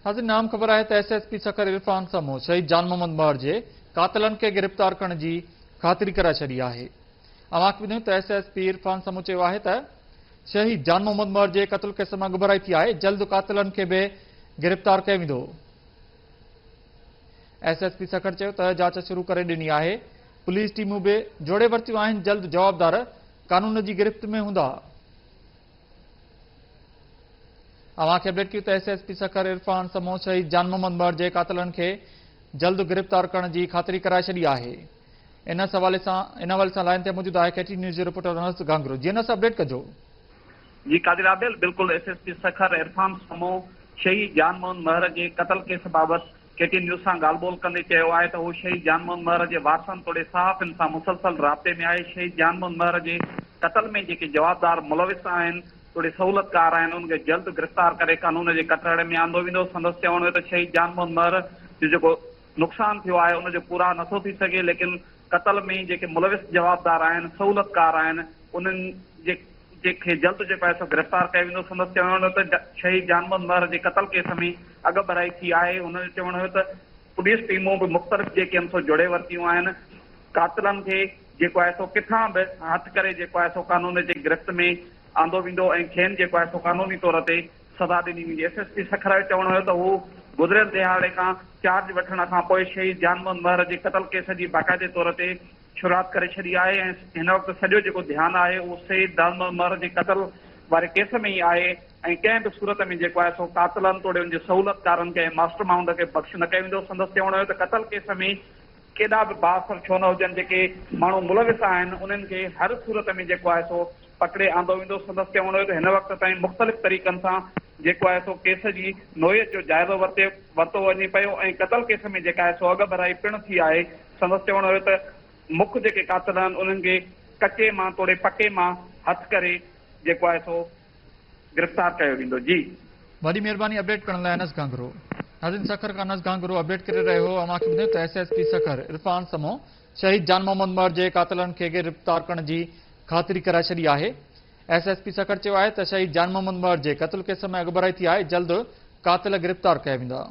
ناظرين اهم خبر آهي ته S S P Sukkur Irfan Samoon شهيد جان محمد مهر جي قاتلن کي گرفتار ڪرڻ جي خاطري ڪرائي ڇڏي آهي. اوهان کي ٻڌايون ته S S P Irfan Samoon چيو آهي ته شهيد جان محمد مهر جي قتل ڪيس ۾ اڳڀرائي ٿي آهي جلد قاتلن کي به گرفتار ڪيو ويندو. ايس ايس پي سکر چيو ته جاچ شروع ڪري ڏني آهي پوليس ٽيمون به جوڙي ورتيون آهن جلد جوابدار قانون جي گرفت ۾ هوندا. اوهان کي اپڊيٽ ڪيون ته S S P Sukkur Irfan Samoon شهيد جان محمد مهر جي قاتلن کي جلد گرفتار ڪرڻ جي خاطري ڪرائي ڇڏي آهي ان حوالي سان ان حوالي سان لائين تي موجود آهي ڪي ٽي نيوز جو رپورٽر انس گهانگهرو جي انس اپڊيٽ ڪجو. جي قادر عادل بلڪل S S P Sukkur Irfan Samoon شهيد جان محمد مهر جي قتل ڪيس بابت ڪي ٽي نيوز سان ڳالهه ٻولهه ڪندي چيو آهي ته هو شهيد جان محمد مهر جي وارثن توڙي صحافين سان مسلسل رابطي ۾ آهي شهيد جان محمد مهر جي قتل ۾ جيڪي جوابدار ملوث آهن توڙي سهولتڪار آهن انهن کي جلد گرفتار ڪري قانون جي ڪٽهڙي ۾ آندو ويندو سندس چوڻ هو ته شهيد جان محمد مهر جو جيڪو نقصان ٿيو آهي ان جو پورا نٿو ٿي سگهي ليڪن قتل ۾ جيڪي ملوث جوابدار آهن سهولتڪار آهن انهن جي جي کي جلد جيڪو آهي سو گرفتار ڪيو ويندو سندس چوڻ هو ته شهيد جان محمد مهر جي قتل ڪيس ۾ اڳڀرائي ٿي آهي هن جو چوڻ هيو ته پوليس ٽيمون به مختلف جيڪي آهن سو جوڙي ورتيون آهن قاتلن کي جيڪو آهي سو ڪٿان به هٿ ڪري جيڪو آهي سو قانون جي گرفت ۾ آندو ويندو ۽ کين جيڪو آهي سو قانوني طور تي سزا ڏني ويندي. ايس ايس پي سکر جو چوڻ هيو ته هو گذريل ڏهاڙي کان چارج وٺڻ کان پوء شهيد جان محمد مهر جي قتل ڪيس جي باقاعدي طور تي شروعات ڪري ڇڏي آهي ۽ هن وقت سڄو جيڪو ڌيان آهي اهو شهيد جان محمد مهر جي قتل واري ڪيس ۾ ئي آهي ۽ ڪنهن به صورت ۾ جيڪو آهي سو قاتلن توڙي ان جي سهولتڪارن کي ۽ ماسٽر مائونڊ کي بخش نه ڪيو ويندو. سندس چوڻ هيو ته قتل ڪيس ۾ ڪيڏا به بااثر ڇو نه هجن جيڪي ماڻهو ملوث آهن انهن کي هر صورت ۾ جيڪو آهي سو پڪڙي آندو ويندو سندس چوڻ هيو ته هن وقت تائين مختلف طريقن سان جيڪو آهي سو ڪيس جي نوعيت جو جائزو ورتي ورتو وڃي پيو ۽ قتل ڪيس ۾ جيڪا آهي سو اڳڀرائي پڻ ٿي آهي سندس چوڻ هيو ته مک جيڪي قاتل آهن انهن کي ڪچي مان توڙي پڪي مان هٿ ڪري جيڪو آهي سو گرفتار ڪيو ويندو جي. وڏي مهرباني اپڊيٽ ڪرڻ لاء انس گهانگهرو. ناظرين سکر کان انس گهانگهرو اپڊيٽ ڪري رهيو هو اوهان کي ٻڌايون ته S S P Sukkur Irfan Samoon شهيد جان محمد مهر جي قاتلن کي گرفتار ڪرڻ جي خاطري ڪرائي ڇڏي آهي ايس ايس پي سکر چيو آهي ته شهيد جان محمد مهر جي قتل ڪيس ۾ اڳڀرائي ٿي آهي جلد قاتل گرفتار ڪيا ويندا.